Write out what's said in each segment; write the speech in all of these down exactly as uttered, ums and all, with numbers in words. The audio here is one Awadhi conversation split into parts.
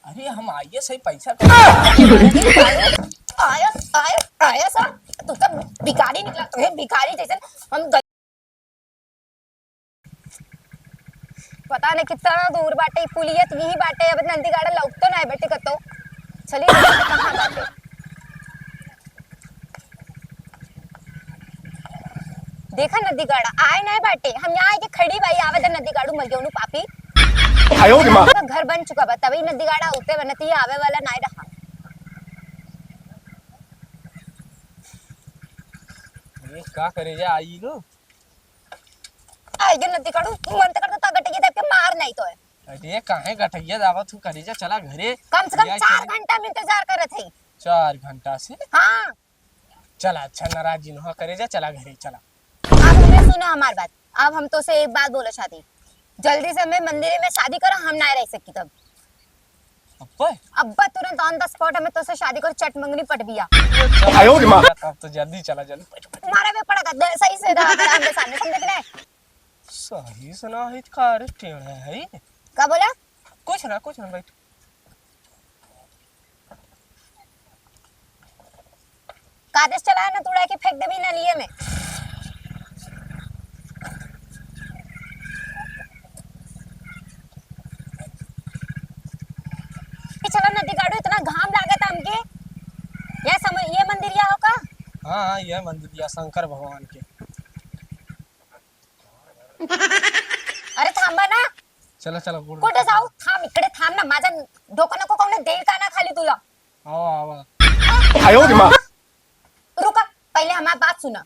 अरे हम आइए सही पैसा का। आया, आया, आया सा, तू तो भिखारी निकला, तोहे भिखारी जैसे हम ग- पता नहीं कितना दूर बाटे, पुलिया तो यही बाटे, अब नंदीगाड़ा लौकतो नहीं बेटे कतो। चली कहाँ बाटे? देखा नदीगाड़ा आए नहीं बाटे, हम यहाँ आके खड़ी बाई, आवे दे नदीगाड़ू मर गयो पापी। आयो रे माँ। घर बन चुका बा, तभी नदीगाड़ा होते बनती आवे वाला नहीं रहा। ये का करे जा आई लो? आई जो नदीगाड़ू मन तक करता गटकी देख के मार नहीं तो है। अरे काहे गटैया जावत हूँ करे जा, चला घरे। कम से कम या चार चली। घंटा में इंतजार करत है। चार घंटा से? हाँ। चला, अच्छा, नाराज जिन हो करे जा, चला घरे, चला। अब हमें सुना हमार बात। अब हम तो से एक बात बोला शादी, जल्दी से हमें मंदिर में शादी करा, हम ना रह सकी तब। अब्बे? अब्बा तुरंत on the spot हमें तो से शादी कर चट मंगनी पट बिया। आयो रे माँ। तब तो जल्दी चला, जल्दी। तुम्हारा भी पड़ा कर दे, सही से रहा कर हमरे सामने, समझे कि नहीं? सही से ना है, का रे टेढ़ा है? का बोला? कुछ ना, कुछ ना, बैठ। कागज चलाए ना, तुड़ा के फेंक देबी नलिये में। चला नदीगाड़ू, इतना घाम लागत हमके। या समझ, ये मंदिर या हो का? हाँ, हाँ, ये मंदिर या शंकर भगवान के। अरे थांबा ना। चला, चला, गोड़ कुठे जाऊ? थांब, इकडे थांब ना, माझा डोकं नको कोणे देईल का ना खाली तुला? आवा, आवा। आयो रे माँ। रुका, पहले हमार बात सुना।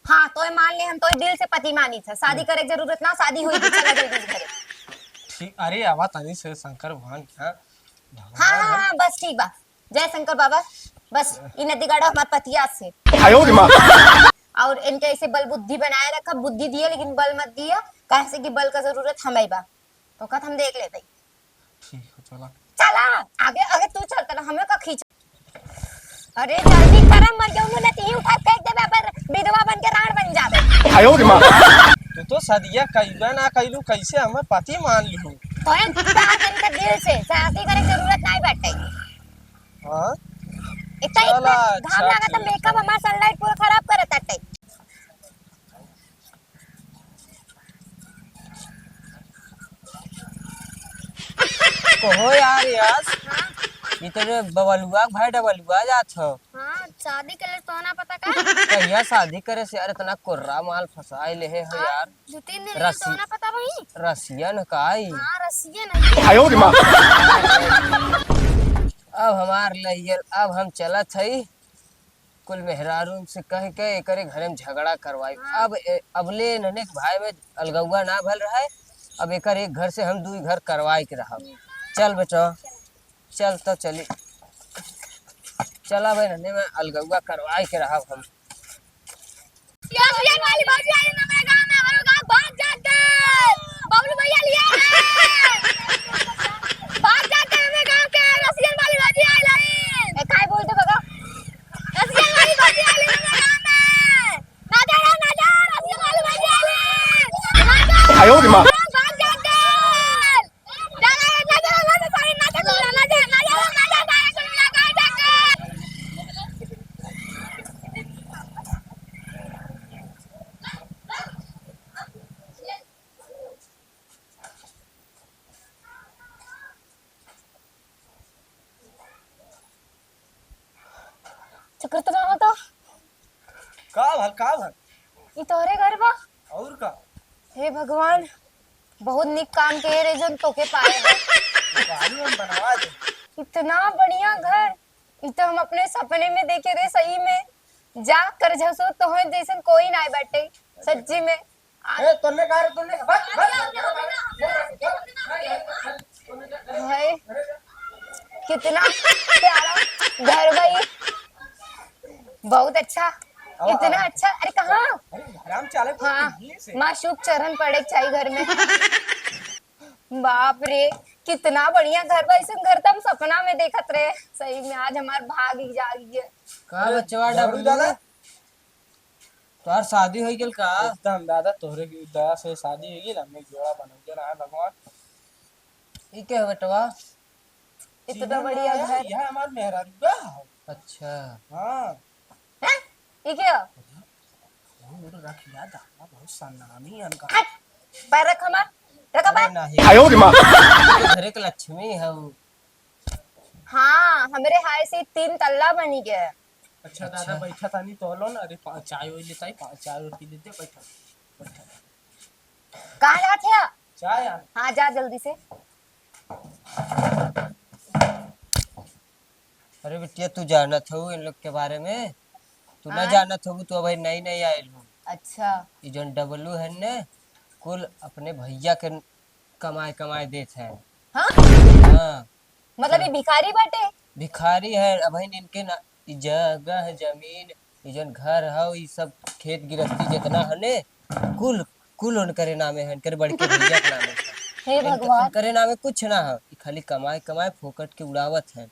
हाँ, तोय मान ले, हम तोय दिल से पति मानी था, शादी करे के जरूरत ना, शादी हुई थी, चला जल्दी से घरे। ठीक, अरे आवा तनी से शंकर भगवान के यहाँ। हाँ, हाँ, हाँ, बस ठीक बा। जय शंकर बाबा। बस, ई नदीगाड़ा हमार पतिया से। आयो रे माँ। और इनके ऐसे बल बुद्धि बनाए रखा, बुद्धि दिया लेकिन बल मत दिया, काहे से कि बल का जरूरत हमें बा। तो कत हम देख लेते। ठीक है, चला। चला, आगे, आगे तू चल, चला, हमें का खींच। अरे जल्दी करा, मर जाऊँ ना, तीही उठा फेंक देबे, पर विधवा बन के रांड बन जाबे। आयो रे माँ। तू तो सदिया कइबे ना कइलू, कैसे हमें पति मान लिहू? तो है प्यार करके दिल से शादी करे के जरूरत नहीं बाटे। हाँ? इतना, चला, इतना घाम अच्छा, लागत है, ठीक makeup है। हमार sunlight पूरा खराब करत बाटे। कहो यार, यस, हाँ? ई तो रे बबलुआ के भाई डबलुआ जात हो। हाँ, शादी के लिए तो ना पता का? कहिया शादी करे से यार, इतना कोर्रा माल फंसाए ले है हो हाँ, यार। दो तीन दिन रसी-, तो ना पता भाई। रसियन का आई? हाँ, रसियन है। आयो रे माँ। अब हमार लइयल, अब हम चलत हई। कुल मेहरारून से कह के एकरे घरे में झगड़ा करवाई। हाँ। अब ए-, अबले इन्हने के भाई में अलगौआ ना भल रहे, अब एकर एक घर से हम दुई घर करवाई के रहब। चल बचवा, चल तो चली, चला भाई, इन्हने में अलगौआ करवाई के रहब हम। रसियन वाली भौजी आई ना मेरे गाँव में, हमारे गाँव भाग जाते। बबलू भैया लिए हैं। भाग जाते हमें गाँव के, रसियन वाली भौजी आई लाई। ए, काय बोलते बगा? रसियन वाली भौजी आई लाई हमारे गाँव में। ना जा, ना जा, रसियन वाली भौजी आई लाई। ना जा। आयो रे माँ। भाग जाते। चक्कर तो ना होता। का भल, का भल? ई तोहरे घर बा? और का? हे भगवान, बहुत निक काम के रे, जोन तोके पाए हो। बालू हम बनवा दे। इतना बढ़िया घर, ई तो हम अपने सपने में देखे रे, सही में। जा कर झसो, तोहर जैसन कोई ना बाटे, सच्ची में। ए, तोने का रे, तोने का? बस, बस। हाय, कितना प्यारा घर भाई, बहुत अच्छा, और इतना अच्छा। अरे कहाँ? अरे, आराम चाले, हाँ, माँ शुभ चरण पड़े के चाहिए घर में। बाप रे, कितना बढ़िया घर बा। ऐसन घर तो हम सपना में देखत रहे। सही में आज हमार भाग ही जाग गया। का बचवा डबलू? दादा? तोहार शादी हो गेल का? एकदम दादा, तोहरे की दया से शादी हो गेल, हमने जोड़ा बनौले रहा है भगवान। ई के हो बेटवा? इतना बढ़िया घर। यह हमार मेहरारू बा। अच्छा। हाँ। हैं? ये क्या? बहुत रखिया दाना, बहुत सन्नामी अनका। हट! पैर रख हमार। रख अरे बाहर। नहीं। आयो रे माँ। घरे के लक्ष्मी है वो। हाँ, हमरे हाय से तीन तल्ला बनी गया। अच्छा, दादा, अच्छा। बैठा तानी, तोहलो ना, अरे, पा-, चाय ओय लेता ही, पा-, चाय ओय पी लेते, बैठा, बैठा। कहाँ जात है? चाय आ। हाँ, जा जल्दी से। अरे बिटिया, तू जानत हऊ इन लोग के बारे में? तू ना आय? जानत हऊ, तू अबही नई नई आइल हऊ। अच्छा। ई जौन डबलू है ने, कुल अपने भैया के कमाए कमाए देत है। हाँ? हाँ। मतलब ई भिखारी बाटे? भिखारी है, अबही इनके ना, ई जगह, जमीन, ई जौन घर हौ, ई सब खेत गिरस्ती जितना है ने, कुल, कुल उनकरे नामे है, इनकरे बड़के भैया के नामे है। हे इनक-, भगवान। इनकरे नामे कुछ ना है, ई खाली कमाए कमाए फोकट के उड़ावत है।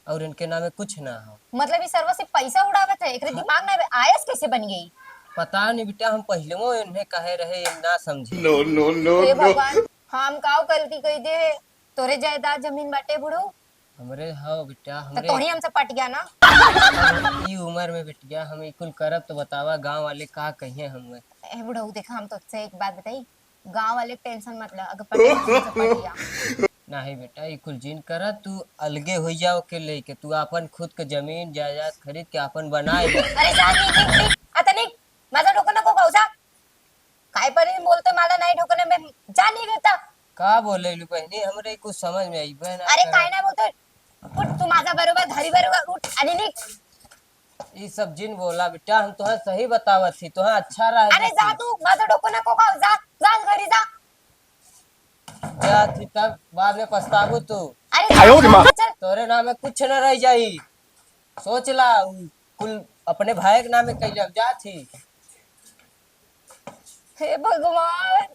और इनके नामे कुछ ना हो। मतलब, ई सरवा से पैसा उड़ावत है, एकरे हाँ। दिमाग ना आवे, आयस कैसे बन गई? पता नहीं बेटा, हम पहले वो इन्हें कहे रहे, ये ना समझे। No, no, no, हे no। भगवान, हम काव गलती कई दे, तोरे जायदाद जमीन बाटे बुढ़ऊ? हमरे हो बेटा, तो हमरे तोही हमसे पट गया ना। ई उम्र में बेटिया, हम ई कुल करब तो बतावा, गांव वाले का कहिए हमें। ए बुढ़ऊ, देखा, हम तोसे एक बात बताई, गांव वाले टेंशन मत ले, अगर पटे तो तुमसे पट गया। नहीं बेटा, ई कुल जिन करा, तू अलगे हो जाओ के लेके, तू आपन खुद के जमीन जायदाद खरीद के आपन बनाए ले। अरे जा, निक, निक, निक, अतनिक, मजा डोको ना को कहू जा। काय पर ही बोलते माला नहीं ठोकने में जा नहीं देता। का बोले लू बहनी, हमरे कुछ समझ में आई बहन। अरे काय ना बोलते, उठ तू माझा बरोबर, घरी बरोबर, उठ, आणि निक। ई सब जिन बोला बेटा, हम तोहे सही बतावत ही, तोहे अच्छा रहे अरे जा तू, माझा डोको ना को खाओ, जा, जा घरी जा। जात ही तब बाद में पछताबू तू। अरे आयो रे माँ। चल। तोरे नामे कुछ न रह जाई। सोच ला, उ कुल अपने भाई के नामे कैले, हम जात ही। हे भगवान,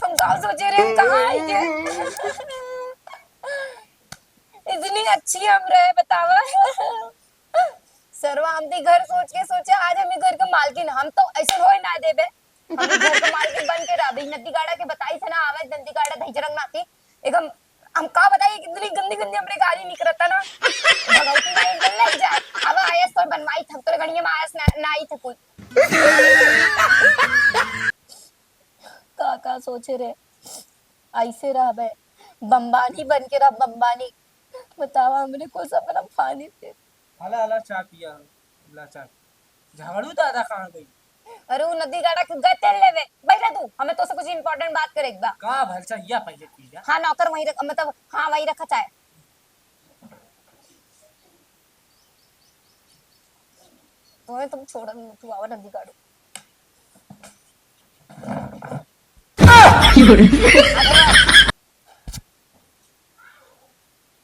हम का सोचे रहे, कहाँ आई के? इतनी अच्छी हम रहे, बतावा। सरवा, हम तो घर सोच के सोचे, आज हम घर के मालकिन, हम तो ऐसे होए ना देबे। हम घर के मालकिन बन के रहबे। नदी गाड़ा के बताई थे ना, आवे नदी गाड़ा धैजरंग नाती। एकदम हम का बताई, कितनी गंदी गंदी हमरे गाली निकलता ना। भगवती माई एकदम लग जाए। अब आयस तोर बनवाई थक, तोरे गणिया में आयस ना, ना आई थक कुल। का का सोचे रे, ऐसे रहबे, बम्बानी बन के रह, बम्बानी। बतावा, हमरे को सपना पानी से। हला, हला, चाय पिया, ला चाय। झाड़ू दादा कहाँ गई? अरे, उ नदी गाड़ा के गए तेल लेवे। बैठा तू, हमें तोसे कुछ important बात करे के बा। का भलसा या पहले पी जा। हाँ, नौकर वहीं रख, मतलब, हाँ, वहीं रखा चाय। तोहे तुम छोड़न, तू आवा नदी गाड़ू।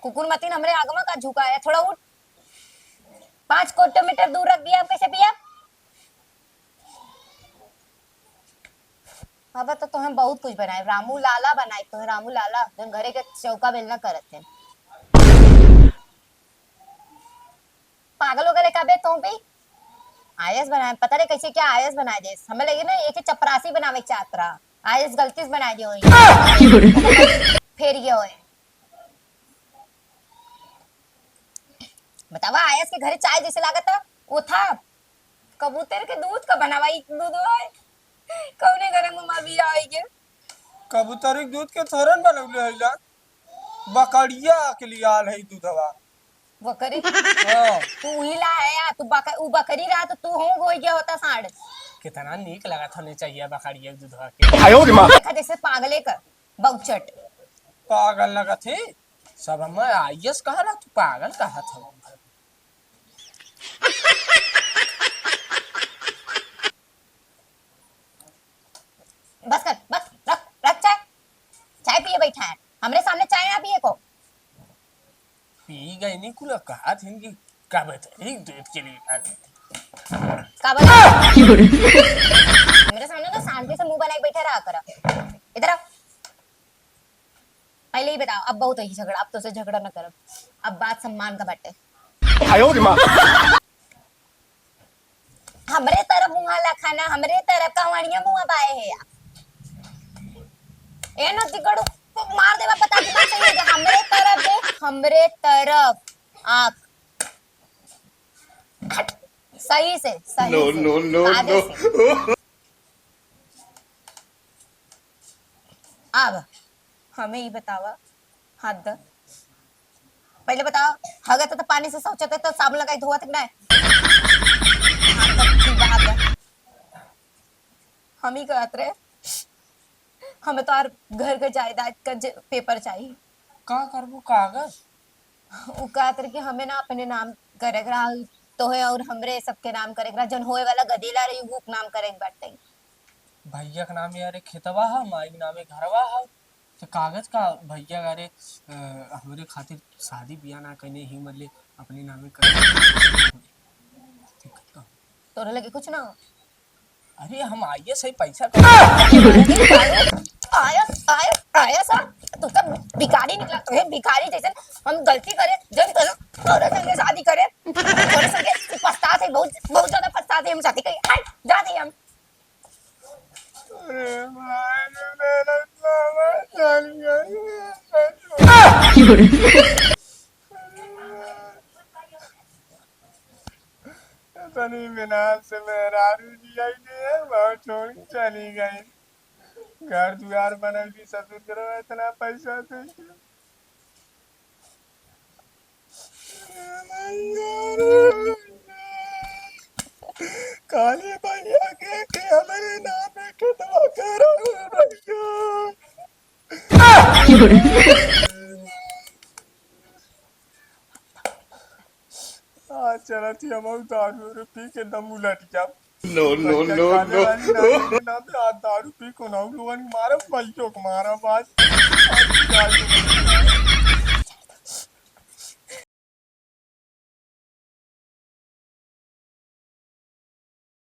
कुकुर मतीन हमरे आगमा का झुका है, थोड़ा उठ। पाँच किलोमीटर दूर रख दिया, हम कैसे पिया? अब तो तोहे बहुत कुछ बनाए, रामू लाला बनाए तोहे, रामू लाला, जौन घरे के चौका बेलना करत है। पागल हो गए का बे तू भी? आयस बनाए, पता नहीं कैसे क्या आयस बनाए देस। हमें लगे ना, एक चपरासी बनावे के चाहत रहा, आयस गलती से बनाए दियो। फेर गए होए। बतावा, आयस के घरे चाय जैसे लागत था, वो था कबूतर के दूध का बनावा, ई दूध होए। कौने घर में माँ बिया आई के? कबूतर के दूध के थोरन बनौले है ला, बकरिया के लिए आल है दूधवा। बकरी? हाँ। तू ही ला है या तू बक-, उ बकरी रहा तो तू हो गई गया होता साँढ़। कितना नीक लगत होने चाहिए बकरिया के दूधवा के। आयो रे माँ। देखा जैसे पागले कर, बहुचट। पागल लगत है, सब हम आयस कहा रहा, तू पागल कहा था। बस कर, बस, रख, रख चाय। चाय पिए बैठा है, हमरे सामने चाय ना पिए को। पी गई नहीं कुल कहा थे कि का बताई दूध के लिए आ गई। का बता? मेरे सामने ना शांति से मुंह बनाए बैठा रहा करा। इधर आ। पहले ही बताओ, अब बहुत है झगड़ा, अब तोसे झगड़ा न करब, अब बात सम्मान का बाटे। आयो रे माँ। हमरे तरफ मुँह लखाना, हमरे तरफ का वणिया मुँह बाए है या। ए नदी गड़ू, मार देवा, पता कि बात सही है, जहाँ हमरे तरफ आँख। सही से, सही से, सादे से। अब हमें ई बतावा, हाथ द। पहिले बतावा, हगत त पानी से शौचत है त साबुन लगाई धोवत कि नाहीं? हाथ द, ठीक बा, हाथ द। हम ई कहत रहे, हमें तो आर घर के जायदाद का ज-, paper चाही। का करबू कागज? उ कहत रहे कि हमें ना अपने नाम करे के रहा, तोहे और हमरे सबके नाम करे के रहा, जौन होए वाला गदेला रही, उ नाम करे के बाटे। भैया के नाम यारे खेतवा है, माई के नामे घरवा है, तो कागज का भैया अरे, अ, हमरे खातिर शादी बियाह ना कइने ही, मतलब अपने नामे कर दिक्कत का? तोरे लगे कुछ ना हो? अरे हम आइए सही पैसा का। आया, आया, आया सा, तू तो भिखारी निकला, तोहे भिखारी जैसे हम गलती करे, जब तोरे, तोरे संगे शादी करे, तोरे संगे पछतात है, बहुत, बहुत ज्यादा पछतात है, हम शादी करी, हट, जाते हम। अरे भाई, मेरा बाबा चल गई। इतनी मेहनत से मेहरारू जी आई थी, वो छोड़ के चली गई। घर दुआर बनल भी ससुर के रहे, इतना पैसा दे के। काली भैया के, के हमरे नाम में खेतवा करो भैया। आज चलत ही हम दारू उरू पी के दम उलट जाब। No, no, भैया no, खाने no। वाली नाम के नाम पे आज दारू पी को ना लोगन मारब, भैया को मारब आज। आज दारू